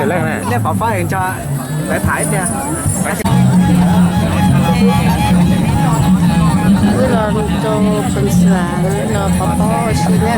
Nej pov pob tso, lawv tham tiag. Wb los rau Phoos Xas, wb los pov pob ua si na.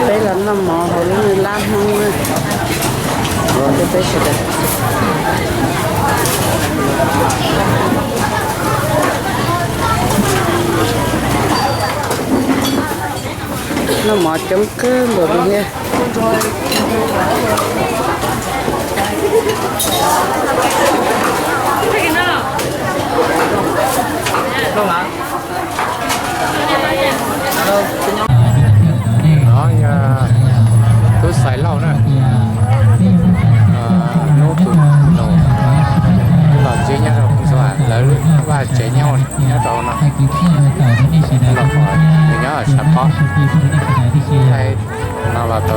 Peb los noj mov hauv lub niag lab Hmoob na. Peb sawv daws noj mov coob kawg nkaus li thiab. No yog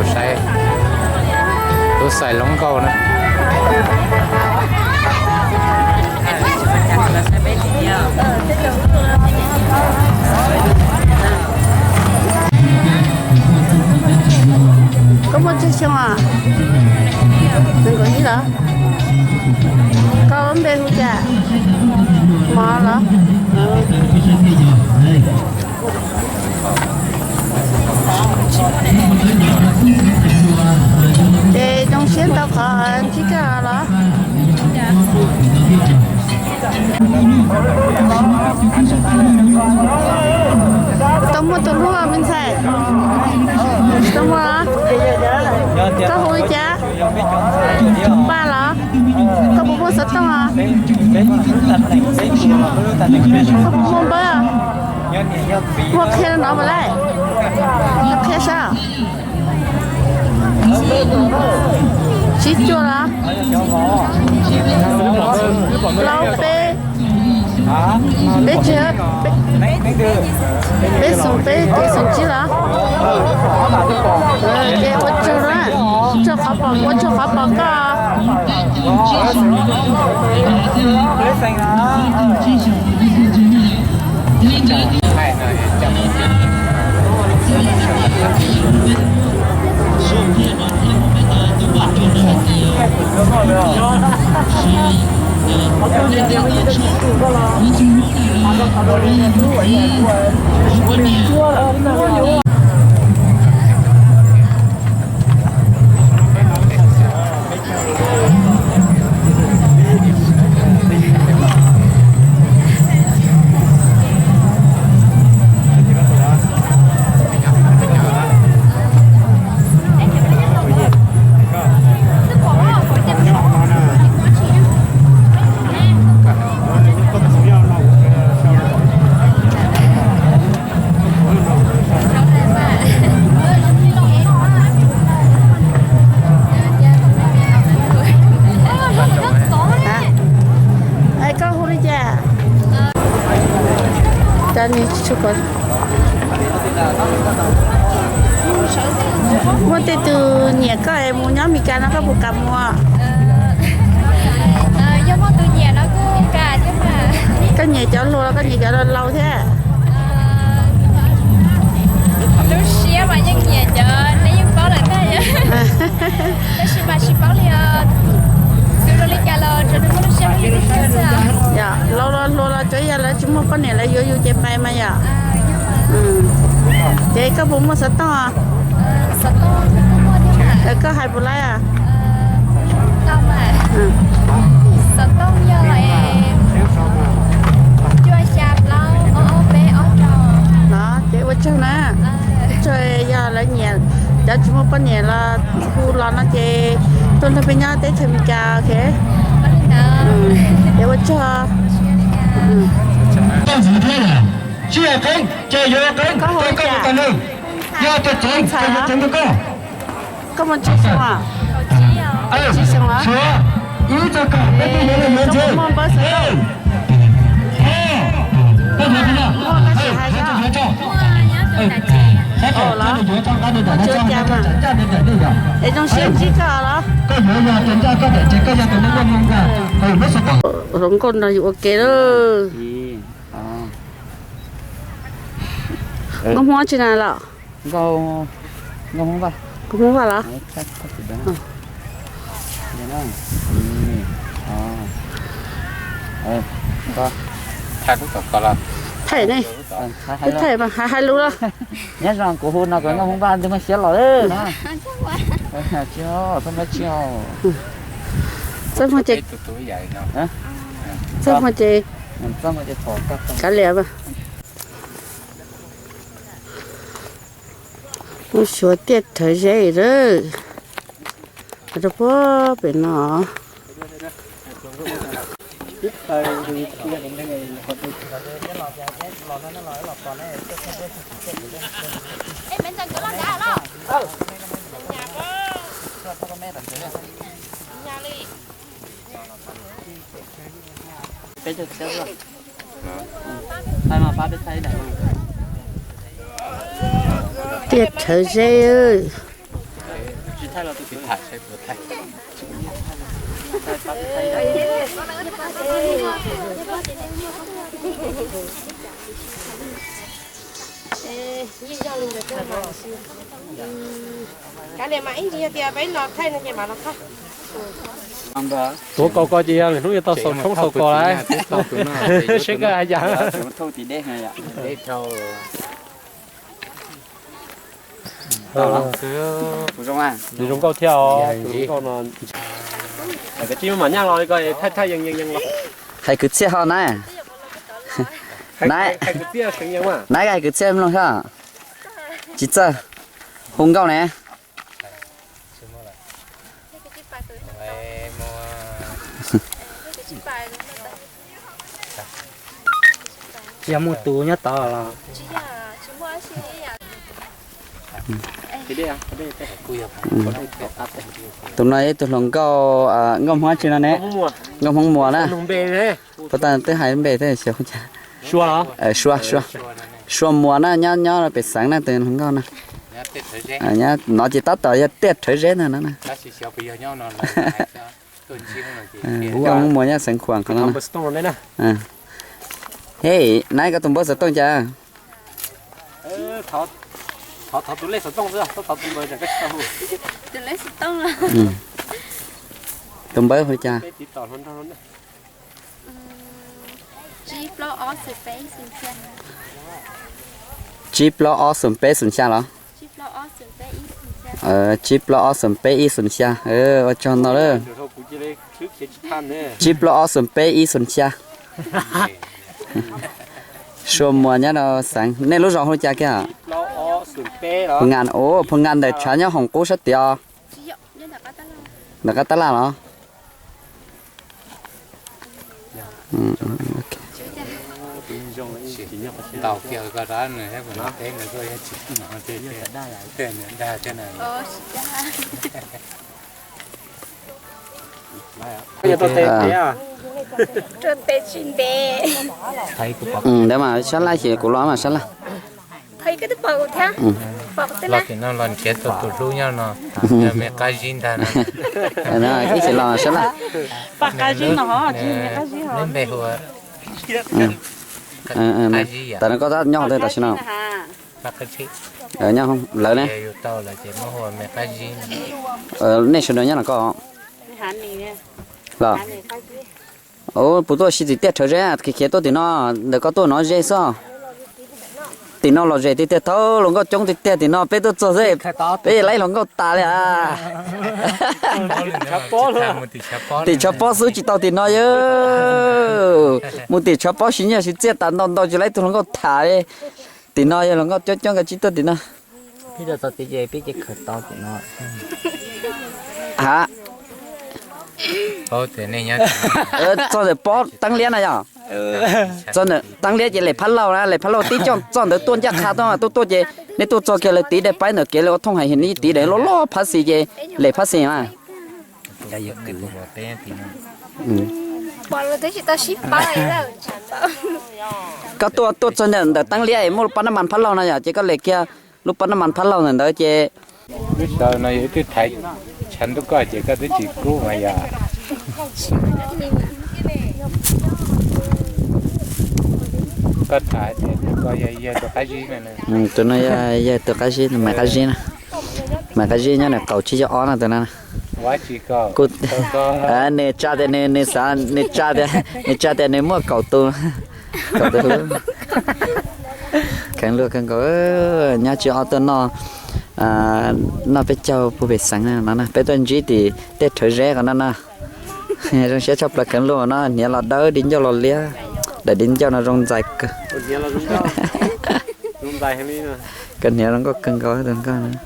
Saib tus xais hluas nkauj na. Koj muaj tsawg xyoo os? Nees nkaum ib los? Koj lub npe hu cas? Mov los? Ces zoo siab ntau qhov ntsib koj los? Tau muaj tus hlub me ntxhais? Tau muaj. Koj hu li cas? Paj los? Koj puas muaj xov tooj os? Koj puas muaj npawb? Muaj qhia no mas lawm. Qhia saib. Tsib cuaj los? Plaub peb, peb tsib, peb xoom peb ces xoom tsib los? Ces ua tsaug na, tsaug qhov pom, ua tsaug qhov pom koj. Koj hu li cas? Cas nws tsis tshua pom. Muaj tej tus nyiam koj es mus nyob Meskas no koj puas kam mus? Koj nyiam cov hluas los koj nyiam cov laus thiab? Lub siab mas yeej nyiam cov neb yeej paub lawm ntag. Tab sis mas tsis paub li os. Tus zoo li cas los tsuas nws muaj lub siab hlub yus xwb. Yog laus los hluas los tsuav yog lawv tsis muaj poj niam lawv yuav yus ces pais mas yom. Ces koj puas muaj xov tooj? Koj hais puas laib? Los ces ua tsaug na. Tsaug, yog lawv nyiam cov tsis muaj poj niam los hu los no ces tuaj nrog peb nyob teb chaws Meskas, ok. Ces ua tsaug. Koj ntxiv thiab yom? Tsis yog Qeeb ces yuav Qeeb, koj hu li cas? Yog tias Txoov ces yuav Txoov rau koj. Koj muaj tsawg xyoo? Tsib xyoo los? Ib txog kaum peb twb yuav los yuav ntxiv. Koj yuav, koj yuav tso, es zoo siab ntsib koj los? Koj yuav yog tus ncaj koj daim ces koj yog tus muaj muaj nqis, koj yuav muab xov tooj. Hluas nkauj nrog yus ua ke lawm. Nkauj Hmoob tsi na los? Nkauj Hmoob Vaj. Nkauj Hmoob Vaj los? Thaij ne, thaij mas hais hais lus los. Nyob zoo, kuv hu no kom Nkauj Hmoob Vaj ntuj muaj siab los na. Txaj muag ces, txaj muag ces kav liam mas. Mus xyuas tiaj rhawv zeb lawm. Rau puag pem no. Tiaj rhawv zeb. Kav liam mas ib ntsis yog tias peb los thaij no ces mam los thaij. Tuav kaus ko ces yog lwm hnub yuav tau xaus tshoob xaus kos lawm. Seb koj hais cas. Zoo nkauj thiab os, tus zoo nkauj no. Koj tsis muaj mam nyaj los li ko, thaij thaij yees yees yees los. Hais kwv txhiaj ho na. Na, na hais kwv txhiaj mloog ho. Tsis txawj hu nkauj ne. Tsis yog muaj tus nyob tod los. Tus no ib tug hluas nkauj, nkauj Hmoob tsi no ne? Nkauj Hmoob Muas na. Puas tas twb hais npe thiab xyov. Sua, Sua, Sua Muas na, nyob nyob pem xeev na, tus hluas nkauj na. No ces tab tom yog tiaj Rhawv Zeb ntag no na. Nkauj Hmoob Muas nyob xeev Khuam ko no. Hej, nab koj tus npawb xov tooj cas? Tus npawb hu li cas? Tsib plaub ob xoom peb xoom xya los? Tsib plaub ob xoom peb ib xoom xya. Ua tsaug ntau lawm. Tsib plaub ob xoom peb ib xoom xya. Sua Muas nyob rau xeev, nej lub zos hu li cas kiag? Phu Ngas, Phu Ngas ntawm tshav nyob hoom qub sab tid os. Ntawm qab tab laj los? Ntawd mas sab laj, ces kuv los mas sab laj. Los tim no los nrhiav tau tus hlub nyob no, yog me qab zib ntag. Ib txhis los sab laj. Lub npe hu, tam no koj nyob hauv twg tam sim no? Lawv ne? Nej sawv daws nyob no koj los? Puas tuaj si tim tiaj Rhawv Zeb, khiav khiav tuaj tim no, ntawm koj tuaj no ze xwb. Tim no los ze tiag tiag, thaum hluas nkauj coob tiag tiag tim no, peb tuaj txog xwb, peb laib hluas nkauj tas li a. Tim tshav pob xwb tsis tau tim no yog. Mus tim tshav pob siv nyiaj siv txiaj tas ntau ntau tsis laib tug hluas nkauj tham li. Tim no yog hluas nkauj coob coob nkawd tsis tuaj tim no. Ha, txog ntawm pob Teeb Liab na yog? Txog ntawm Teeb Liab ces Lem Phab Lauj na, Lem Phab Lauj tib co txog ntawd tuaj ncaj qha tuaj tuaj tuaj ces nej tuaj txog kiag lawv tiv daim paib ntawd kev lawv ua thooj heev, nej tiv daim loj loj phab xis ces Lem Phab xis na. Koj tuaj tuaj txog ntawm Teeb Liab es muaj lub pas naj mas Phab Lauj no yog ces koj lem kiag lub pas naj mas Phab Lauj ntawm ntawd ces. Lub sij hawm no yog wb twb thaiv tshav ntuj koj ces koj twb tsis kub mas yog. Koj tham tias tus ko yog yawg tus qab zib no. Tus no yog yawg tus qab zib, Maiv Qab Zib na. Maiv Qab Zib nyob ntawm kaum tsib caug ob no tus no. Kuj, nws tsa tias nws, nws xav, nws tsa tias, nws tsa tias nws muaj kaum tus, kaum tus hlub. Kheev luag kawg nkaus, nyob tsib ob tuaj noj, noj peb caug puag pem xeev no na, peb tuaj ntsib tim tej Rhawv Zeb ko no na. Zoo siab tshaj plaws, kheev luag no, hniav los dawb, di ncauj los liab, daim di ncauj no zoo ntxais kawg. Koj hniav zoo nkauj kawg nkaus tus nkauj no.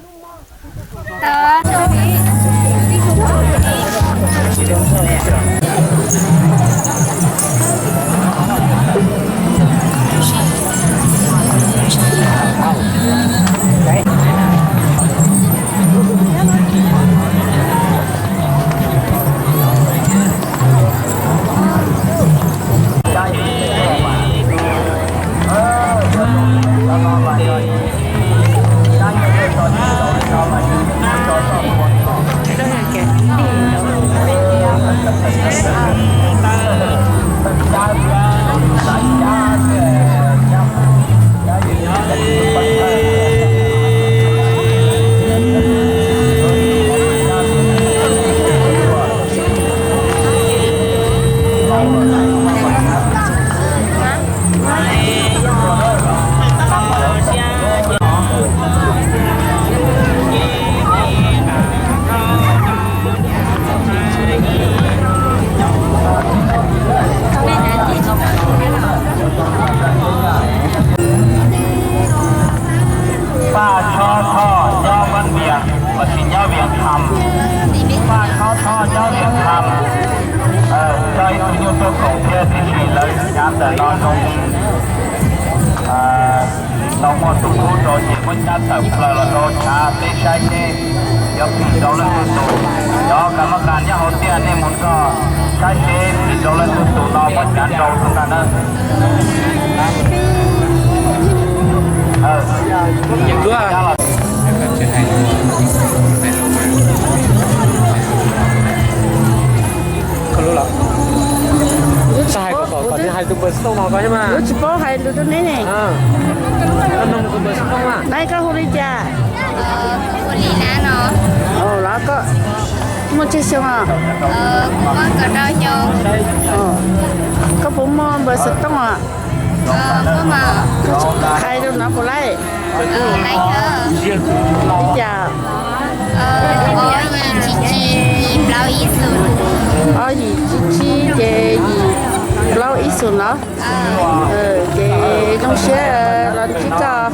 Tham, Paj Khob Thob nyob Vias Tham, tso ib tug nyuj tuaj koom thiab tiam sis lawv hnyav ntawm no zoo li tau muaj tus khub rau ces muab cab tawm plaws los rau tshav peb saib seb yuav phim rau leej twg tus. Cov kas mab kas nyob hauv tiaj nej mus nrog saib seb phim rau leej twg tus no muab cab rau tus ntag na. Tsis hais kom kom kom hais tus npawb xov tooj no ko thiab mas. Lub tsis paub hais lus rau neb ne. Koj nug tus npawb xov tooj mas. Nai koj hu li cas? Hu li Lab no. Lab koj muaj tsawg xyoo os? Kuv muaj kaum rau xyoo. Koj puas muaj npawb xov tooj os? Muaj mas. Koj hais rau no puas laij? Laij. Li cas? Ob yim tsib tsib ces yim plaub ib xus no. Ces zoo siab los ntsib koj.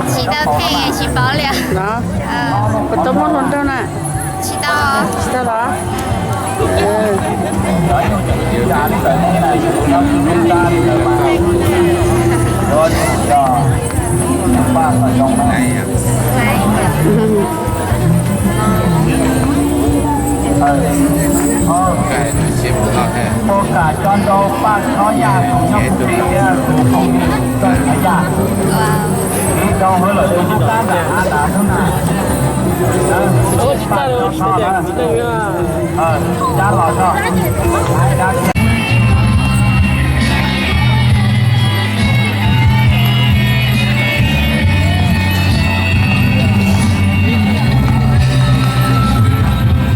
Tsis tau theej tsis paub li. Puas tau muaj hluas nraug na? Tsis tau. Tsis tau los? Ua kam tso rau Paj Khob Yaj tus nyob kuv tsev thiab tus phooj ywg Txawj Yaj. Ib rau hauv lawm tus tub qab nram hav nrad xwb na. Paj Khob Yaj, cab los tso.